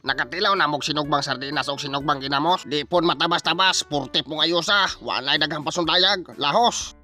Nakatilaw na mog sinugbang sardinas og sinugbang ginamos. Di pon matabas-tabas, purte pong ayusa. Walay daghang pasundayag, lahos.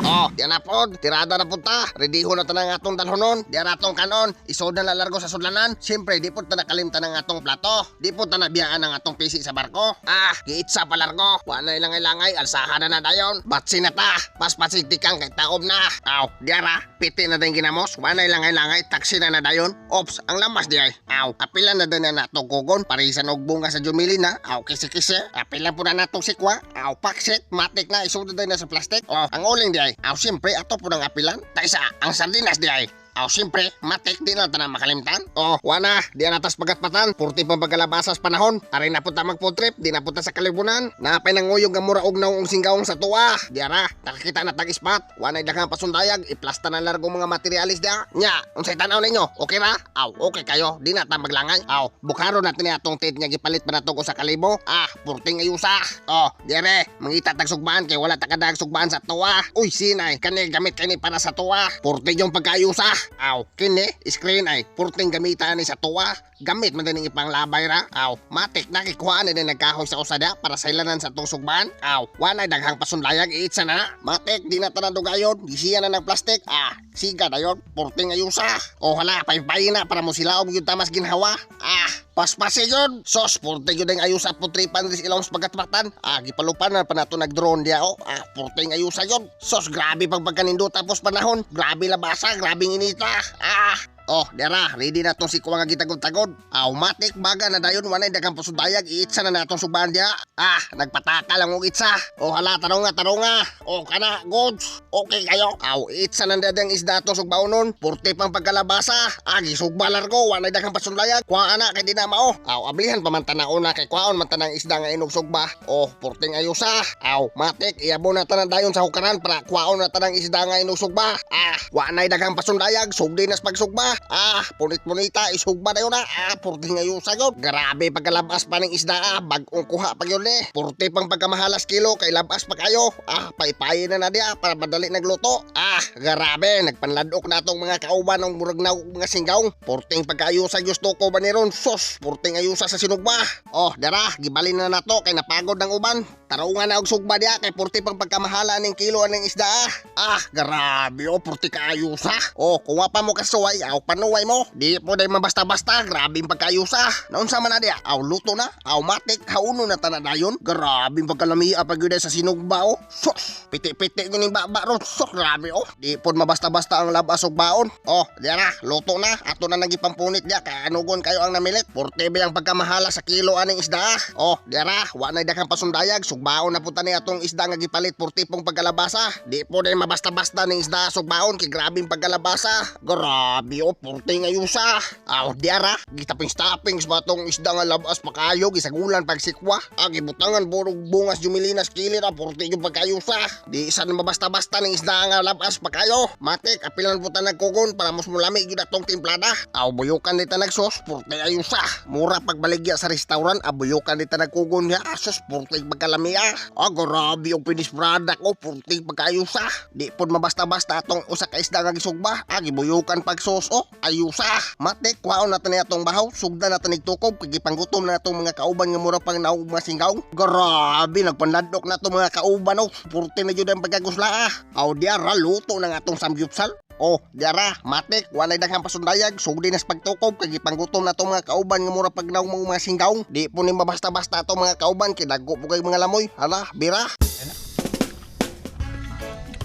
Oh, di na pod, tirada na pud ta. Rediho na tanang atong dalhonon, di na atong kanon, isod na lalargo sa sudlanan. Siyempre, di pod ta nakalimtan ang atong plato. Di pod ta nabiyaan ang atong pisi sa barko. Ah, giitsa pa largo. Wa na ilangay-langay, alsahan na na dayon. Batsi na ta, paspasigtikang kay taob na. Aw, diara, piti na din ginamos. Wa na ilangay-langay, taksi na na dayon. Ops, ang lamas di ay. Aw, apila na din na natong kugon, parisan og bunga sa Jumili na. Aw, kisi-kisi, apila po na natong sikwa. Aw, paksit, matik na, isod na din na sa plastic. Oh, ang uling di ay. Aw, siyempre, ato po ng apilan. Taysa, ang sardinas di ay. Aw, siyempre, matik di na tanan makalimtan. Oh, wana, di na tas pagatpatan. Purti pa pagkalabasas panahon. Aray na punta mag food trip, di na punta sa kalibunan. Napay nang nguyog nga mura og naong singgaong sa tuwa. Di ara, nakakita na tag ispat. Wanay daghang pasundayag, iplasta na largo mga materialis dia. Nya, unsay tan-aw ninyo? Okay ra? Aw, okay kayo. Di na ta maglangay. Aw, bukaro natin ni atong tent nga gipalit pa nato ko sa kalibo. Ah, purting ayusa. Oh, dire, mangita tag sugbaan kay wala ta kadag sugbaan sa tuwa. Uy, sinay, kani gamit kini para sa tuwa. Purting yung pagkaayusa. Aw, kini screen ay purting gamitan ni sa tuwa. Gamit man din ipanglabay ra. Aw, matik na kikuhaan ni nagkahoy sa usada para sa ilanan sa atong sugbaan. Aw, walay daghang pasundayag, iitsa na. Matik di na tanan dugayon, gisiya na ng plastic. Ah, siga dayon, purting ayusa. O hala, paypay na para mo sila og yung tamas ginhawa. Ah, paspasi yun. Sos, purting yun ang ayusa putripan ris ilong pagatpatan. Ah, gipalupan na pa nato nag-drone diya oh. Ah, purting ayusa yun. Sos, grabe pag pagkanindo tapos panahon. Grabe labasa, grabe inita. Ah, oh, dera, ready na tong sikwa nga gitagod-tagod. Automatic baga na dayon, wanay daghang pasundayag, iitsa na natong sugbaan diya. Ah, nagpataka lang og itsa. Oh, hala, tarong nga, tarong nga. Oh, kana, goods. Okay kayo. Aw, itsa na dadang isda atong sugbaonon. Purte pang pagkalabasa. Ah, gisugba largo, wanay daghang pasundayag. Kuha ana kay di na mao. Aw, ablihan pa man tanaw na kay kuhaon man tanang isda nga inog sugba. Oh, purting ayusa. Aw, matik, iyabo na tanan dayon sa hukaran para kuhaon na tanang isda nga inog sugba. Ah, wanay daghang pasundayag, sugdi nas pagsugba. Ah, punit-punita, isugba na yun ah. Ah, purting ayusa yun. Grabe pagkalabas pa ng isda ah, bagong kuha pa yun eh. Purti pang pagkamahalas kilo, kay labas pa kayo. Ah, paypayin na na diya para madali nagluto. Ah, grabe, nagpanladok na atong mga kauban ng murag na mga singgaong. Purting pagkaayusa gusto ko ba ni ron? Sos, purting ayusa sa sinugba. Oh, dara, gibalin na nato kay napagod ng uban. Tarungan na og sugba diya kay purti pang pagkamahala ning kilo aning isda ah. Ah, grabe oh, purti kaayusa. Oh, kung wa pa mo kasuway, aw panuway mo. Di po day mabasta-basta, grabe ang pagkaayusa. Naunsa man na diya? Aw luto na, aw matik, hauno na tanan dayon. Grabe ang pagkalamia pag yun sa sinugba oh. Sus, piti-piti yun yung baba ron. Sus, grabe oh. Di po mabasta-basta ang labas og baon. Oh, diya na, luto na. Ato na nagipampunit diya, kaya anugon kayo ang namilit. Purti ba ang pagkamahala sa kilo aning isda ah. Oh, diya na, wa na daghang pasundayag. Sugbaon na po tani atong isda nga gipalit purti pong pagkalabasa. Di po day mabasta-basta ning isda sugbaon kay grabe ang pagkalabasa. Grabe oh, purti nga ayusa. Aw, diara, gitaping-toppings ba tong isda nga labas pa kayo, gisagulan pagsikwa. Ah, gibutangan burog bungas jumilinas kilid ah, purti yung pagkayusa. Di isa na mabasta-basta ning isda nga labas pa kayo. Matik, apilan po ta nagkugon para mas mulami gyud atong timplada. Aw, buyukan di ta nagsos, purti ayusa. Mura pagbaligya sa restaurant, abuyukan di ta nagkugon ya. Sos, purti pagkalamia. Ah, grabe yung finished product oh, purti pagkaayusa. Di pod mabasta-basta atong usa ka isda nga gisugba. Ah, gibuyukan pag sauce oh, ayusa. Matik, kuhaon na ni atong bahaw, sugda na ta tukob kay gipanggutom na atong mga kauban nga mura pang naog mga singgaong. Grabe, nagpanladok na atong mga kauban oh. Purti na jud ang pagkagusla ah. Aw, diara luto na nga atong samgyupsal. Oh, diara, matik, walay daghang pasundayag, sugdi nas pagtukob kay gipanggutom na atong mga kauban nga mura pag naog mga singgaong. Di po ni mabasta-basta atong mga kauban kay dagko po kay mga lamoy. Hala, bira.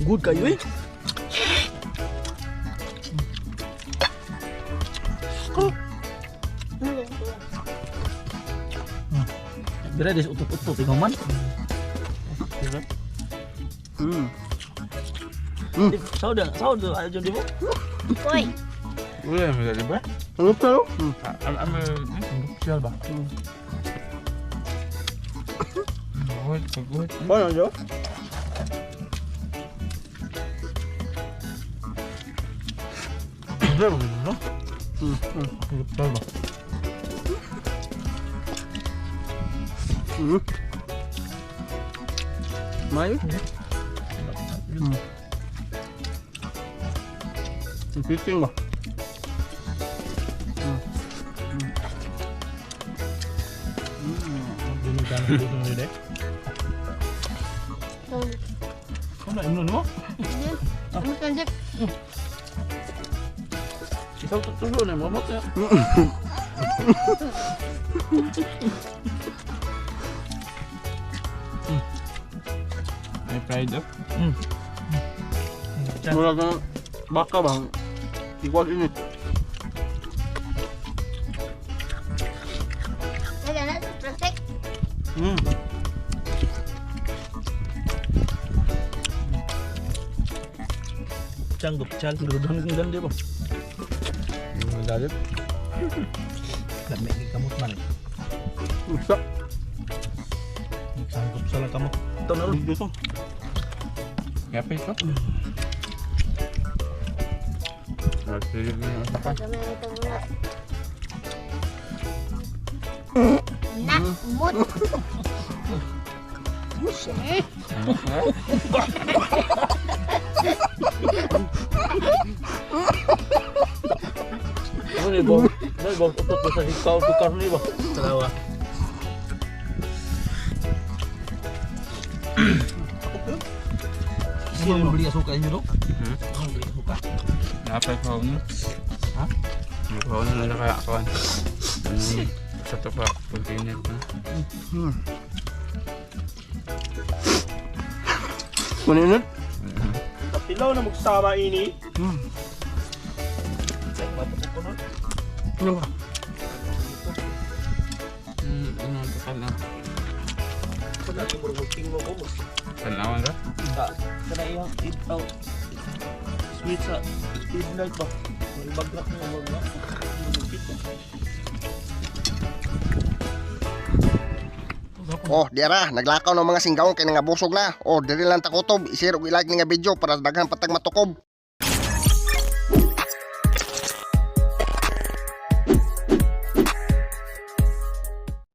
Good kayo eh. Bira des utot-utot ikaw man. Sao dah, sao dah ayo di mo. Uy, Uy, may di ba? Ano to? Am am ba? Good, good. Ano jo? Good, no? Good ba? May? Fishing ba? Dunong ka na dito na rin. Ano imnon mo? Ano kanjip? Isaw tulo na mo mo. May pride up. Chan. Mura ka baka bang igual init. Kaya na, plastic. Chan gup chan gudon gudon di ba? Dalit. Lami ni kamot man. Usa. Sanggup sa lang kamot. Ito na ron. Dito. Kape ito. Pagkamay ito muna. Na, umot. Ano ni ba? Ano ba utot ba sa hikaw ko karne ba? Dalawa. Sino yung beli asuka inyo do? Ano beli asuka? Napay ko no? Ha? Ko na lang kaya ako. Sa to pa container na. Kunin. Kapilaw na magsama ini. Ay, matutok ko nun. Ano ba? Ano ka na? Wala ko murag magtinglo ko mo. Tanawan ra? Kana iyang eat out. Sweet sa midnight ba? May bagrak mo bagrak. Oh, diara, naglakaw ng mga singgawon kay nga busog na. Oh, diri lang takutob, i-share ug i-like ni nga video para daghan patag matukob.